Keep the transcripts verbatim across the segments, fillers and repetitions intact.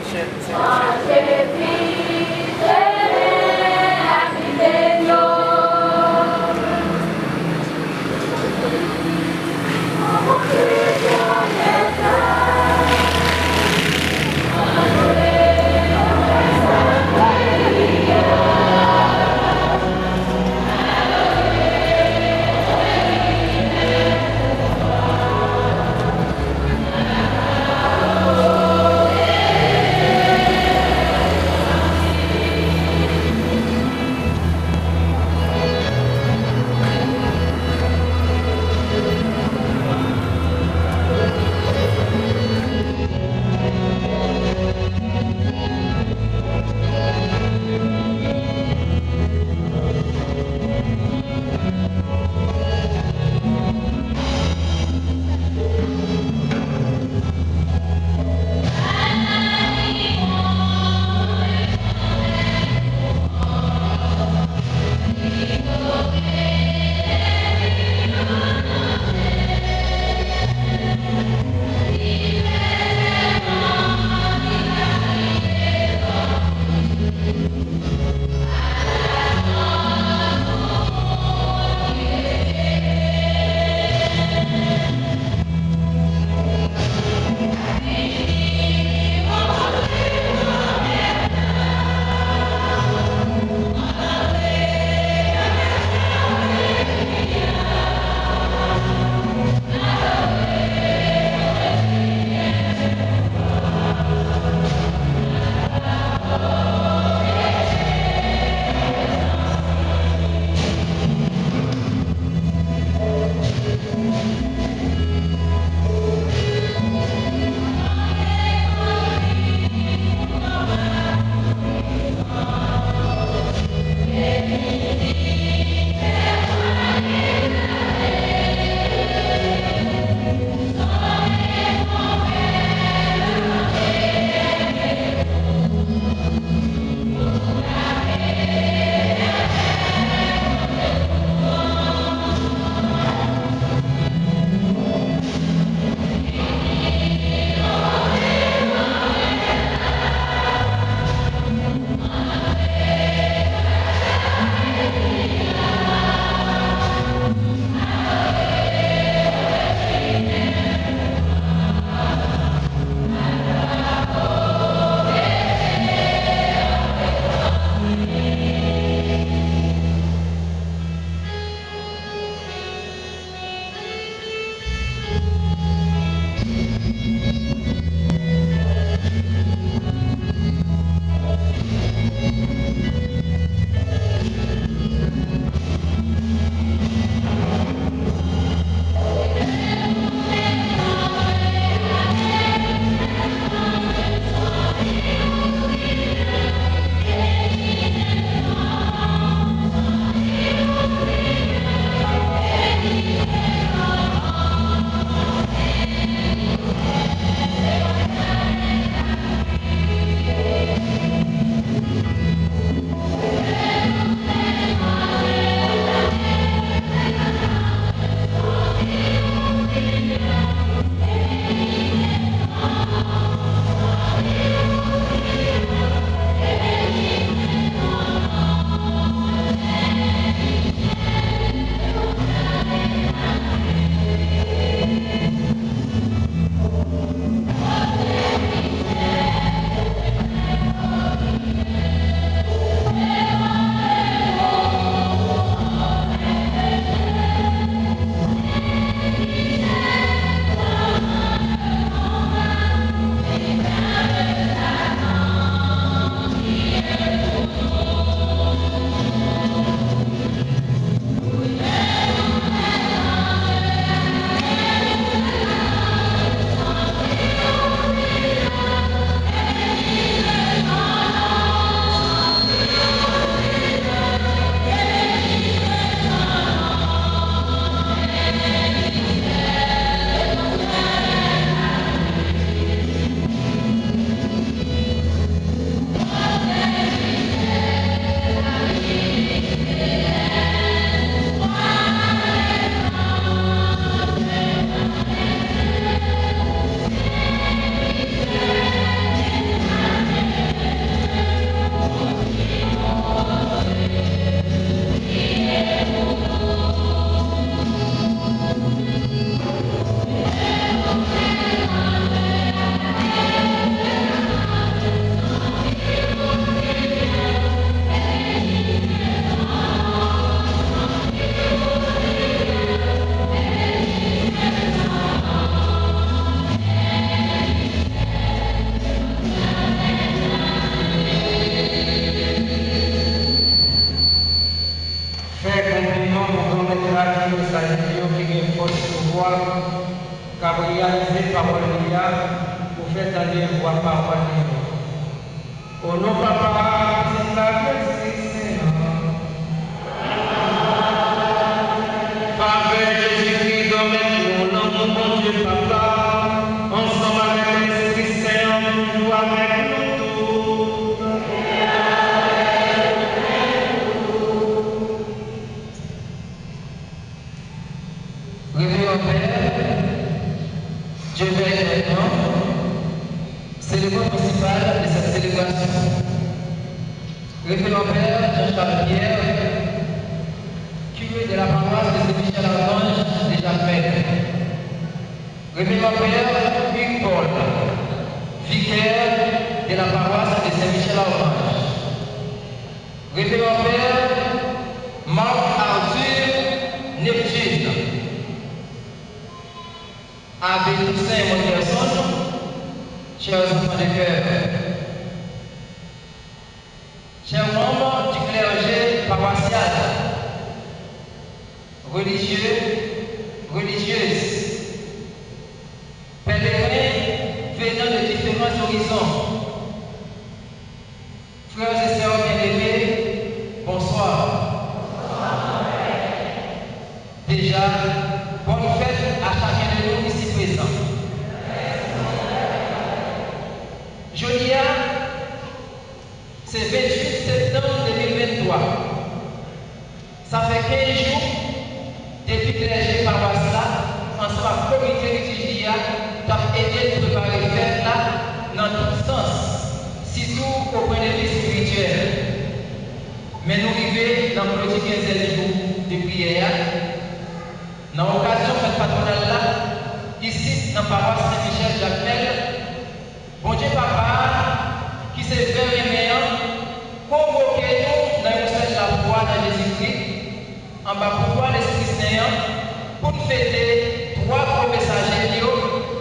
Chèf, se chèf. Pawòl li yo. O non Papa, Pitit la ak Lespri Sen an. Favè Jezikri Granmèt nou, lanmou Bondye Papa, ansanm avèk Lespri Sen an, toujou avèk nou tout. Révérend Père Dieuver Edmond, célébrant principal de cette célébration. Révérend Père Jean-Charles Pierre, curé de la paroisse de Saint-Michel-Archange de Jacmel. Révérend Père Hugues Paul, vicaire de la paroisse de Saint-Michel-Archange. Révérend Père Marc Arthur Neptune, Abbé Toussaint Mongerson, chers enfants de chœur, chers membres du clergé paroissial, religieux, religieuses, pèlerins venant de différents horizons, frères et sœurs bien-aimés, bonsoir. Déjà, bonne fête à chacun de nous ici présents. Jodi a, se venntuit septanm de mil venntwa. Sa fè kenz jou depi klèje pawas la, ansanm ak komite litiji a, t ap ede n prepare fèt la nan tout sans, sitou o pwen de vi espirityèl. Men nou rive nan kloti kenzèn jou de priyè a. Nan okazyon fèt patwonal la, isit nan pawas Sen Michèl Jakmèl, Bondye Papa a, ki se Vè renmen an, konvoke nou nan yon sèl lafwa nan Jezikri, anba pouvwa Lespri Sen an, pou n fete twa gwo mesaje l yo,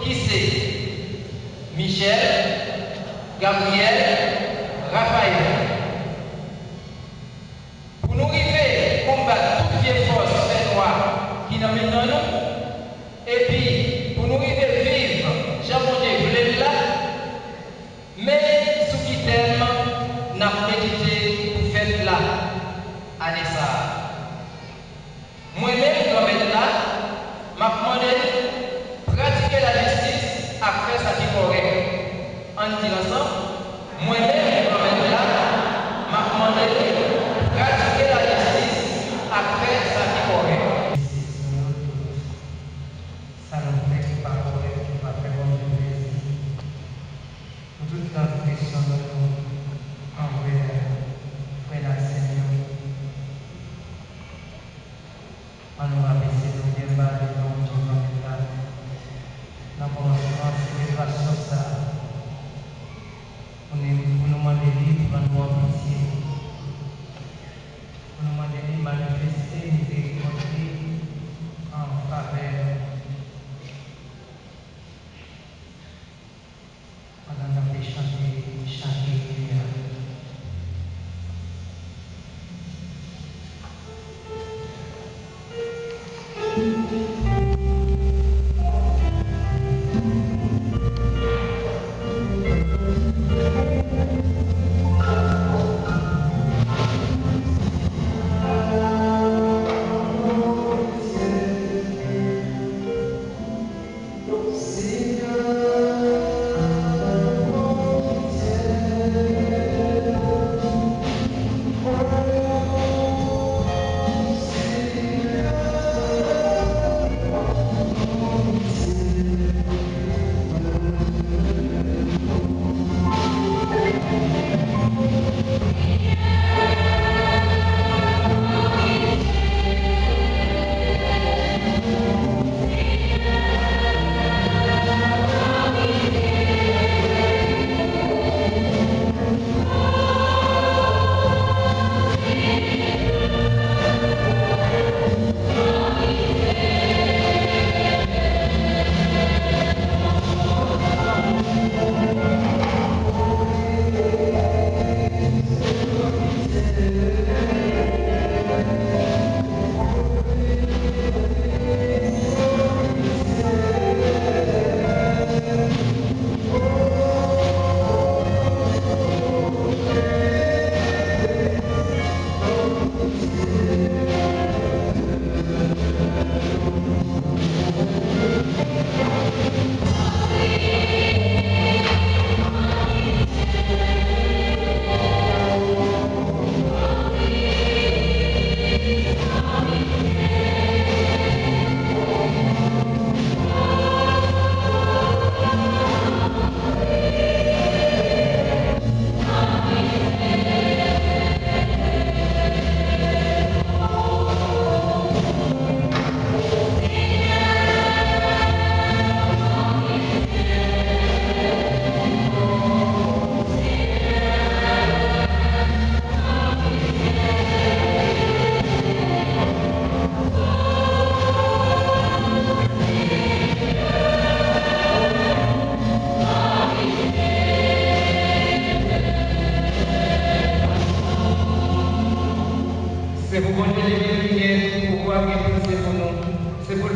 ki se Michèl, Gabriyèl, Rafayèl. Pou nou rive konbat tout vye fòs fènwa ki nan mitan nou, epi pou nou rive viv jan Bondye vle l la, men sou ki tèm n ap medite pou fèt la ane sa a. Mwen menm, Granmèt la, m ap mande n pratike lajistis ak fè sa ki kòrèk. Ann di l ansanm, mwen menm, Granmèt la, m ap mande n pratike lajistis ak fè sa ki kòrèk. Sa nou fè ki pa kòrèk, ki pa fè Bondye plezi. Pou tout transgresyon nou anvè frè n ak sè n yo. Ann nou abese nou byen ba devan Bondye Granmèt la. Nan kòmansman selebrasyon sa a, pou nou, pou nou mande li pou rann nou an pitye, pou nou mande li manifeste mizerikòd li an favè nou. Pandan n ap chante, chante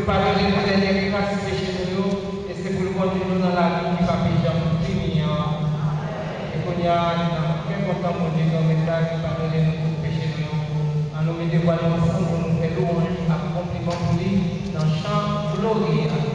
Padone nou dènye kras peche nou yo, e se pou l kondui nou nan lavi ki pa pe janm fini an. E kounye a, nou kè kontan Bondye Granmèt la ki padone nou tout peche nou yo. Ann nou mete vwa nou ansanm pou nou fè lwanj ak konpliman pou li nan chan glorye a.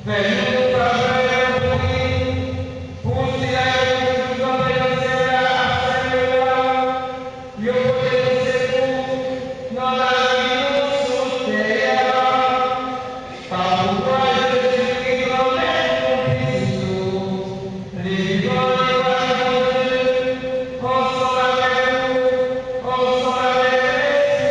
Fè nou favè pou li, pou sila yo ki toujou kanpe nan syèl la ak sèvitè w la, yo pote nou sekou nan lavi nou sou tè a. Pa pouvwa Jezikri, Granmèt nou, Pitit ou, li vivan, li va vin Bondye, ansanm avèk ou, ansanm avèk Lespri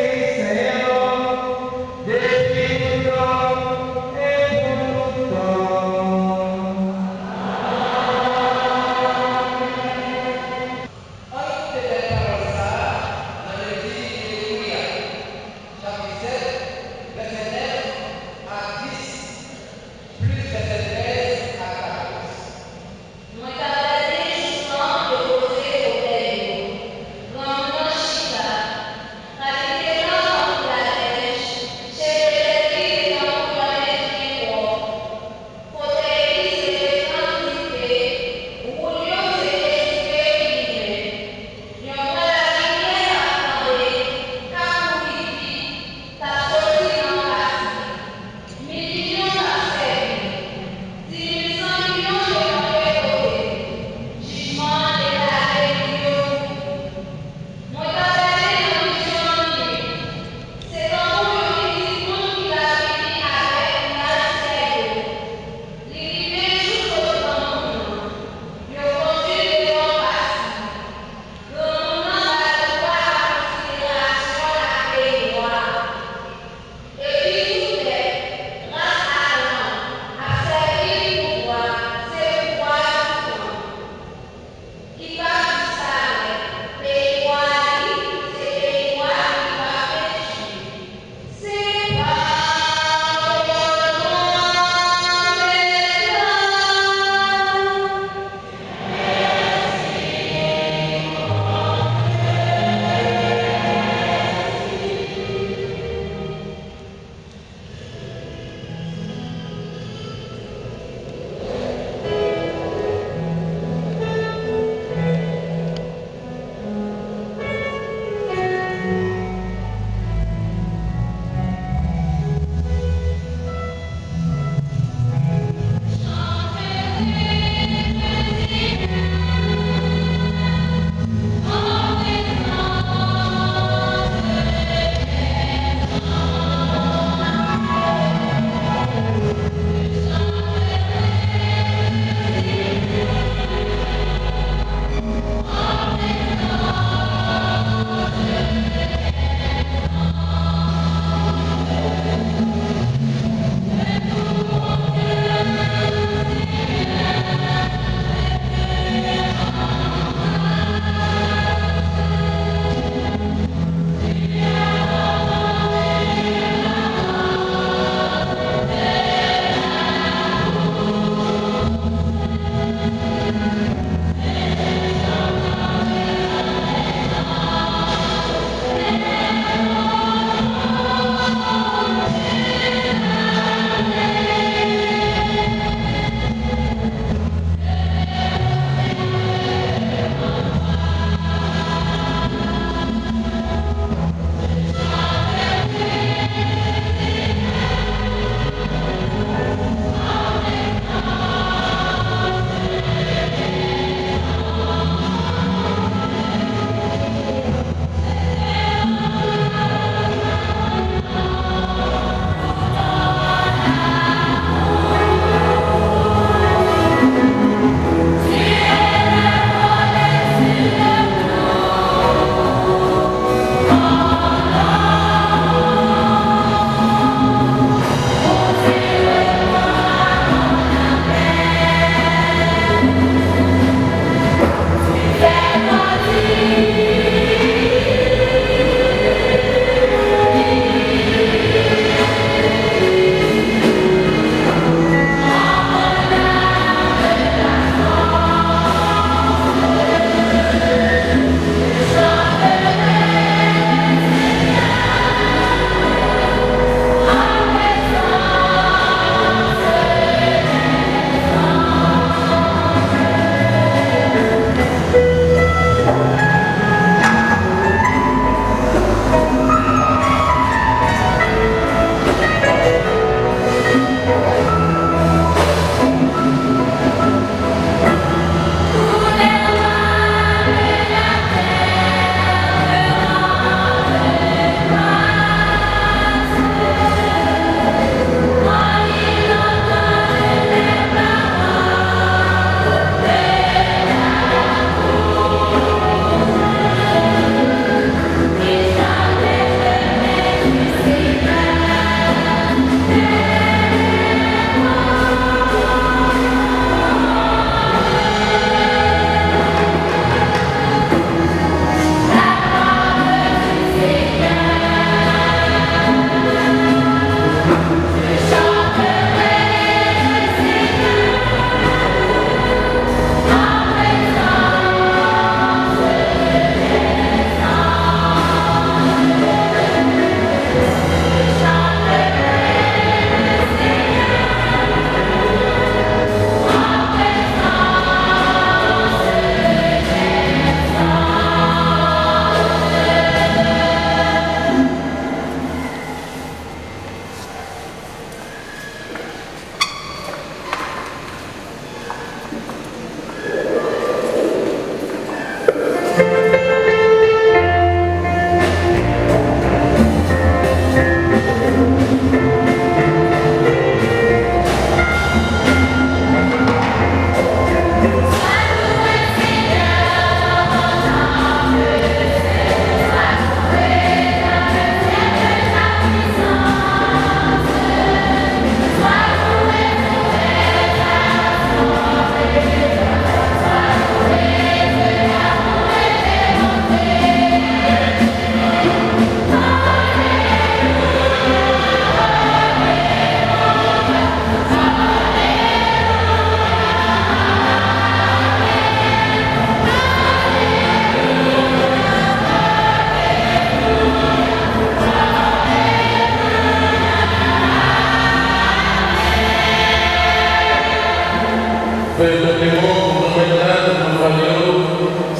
Konpliman pou granmèt la, pou fwa yo,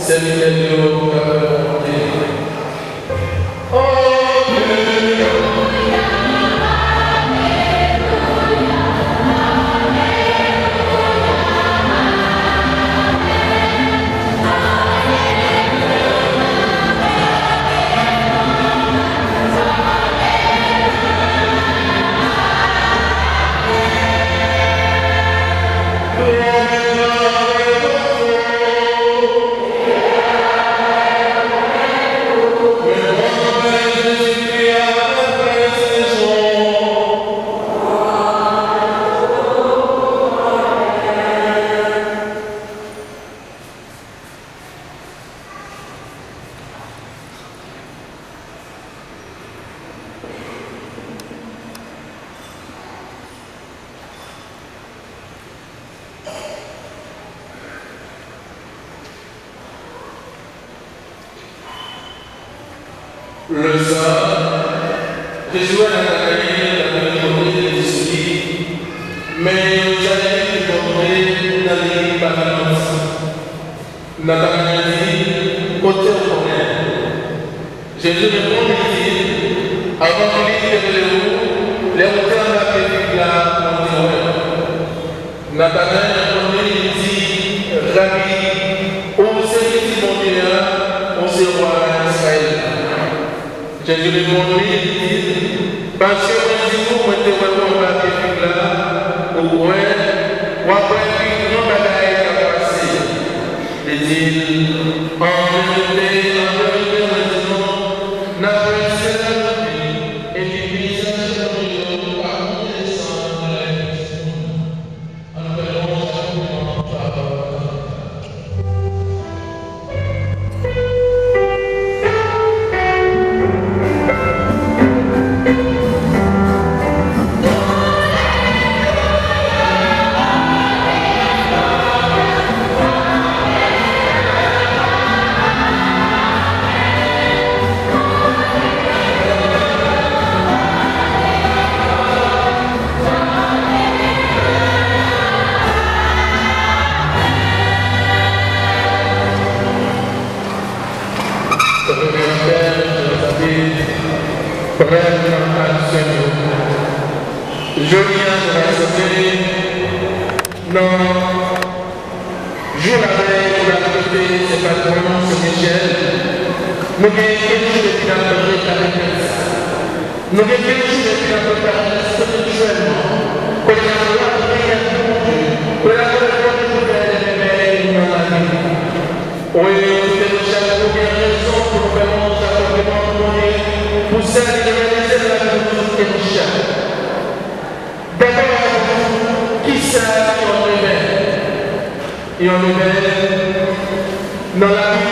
sèvitè yo ka fè volonte. Lè sa a, Jezi wè Natanayèl k ap rekonèt li, li di sou li, men yon Izrayèl ki monte nan li ki pa fè manti. Natanayèl di, kote w konnen l? Jezi reponn, li di, avan Filip te rele w, lè w te anba pye fig la, mwen te wè w. Natanayèl reponn li, li di, Rabi, ou se Pitit Bondye a, ou se Wa Izrayèl la. Jezi reponn li, li di, paske mwen di w, mwen te wè w anba pye fig la, ou kwè, w ap wè pi gran bagay k ap pase. Li di l, an verite, an verite, mwen di nou, n ap wè syèl la louvri, epi vizaj Bondye yo ap monte desann nan lè Pitit moun nan. Ann fè lwanj ak konpliman pou pawòl. Reverend Pè Joseph Prèt nan tradisyon yo. Jodi a, nou rasanble nan jou lavèy pou n ap fete Sen Patwon nou, Sen Michèl. Nou gen kenz jou depi n ap prepare fèt sa. Nou gen kenz jou depi n ap prepare l espirityèlman, kote n ap adore Bondye, kote n ap mande Bondye pou fè de mèvèy nan lavi nou. Wi, tout nou chak nou gen rezon pou nou fè lwanj ak konpliman pou Bondye, pou sa li reyalize nan lavi nou tout nou chak. Dabò, kisa ki yon rebèl? Yon rebèl, nan lavi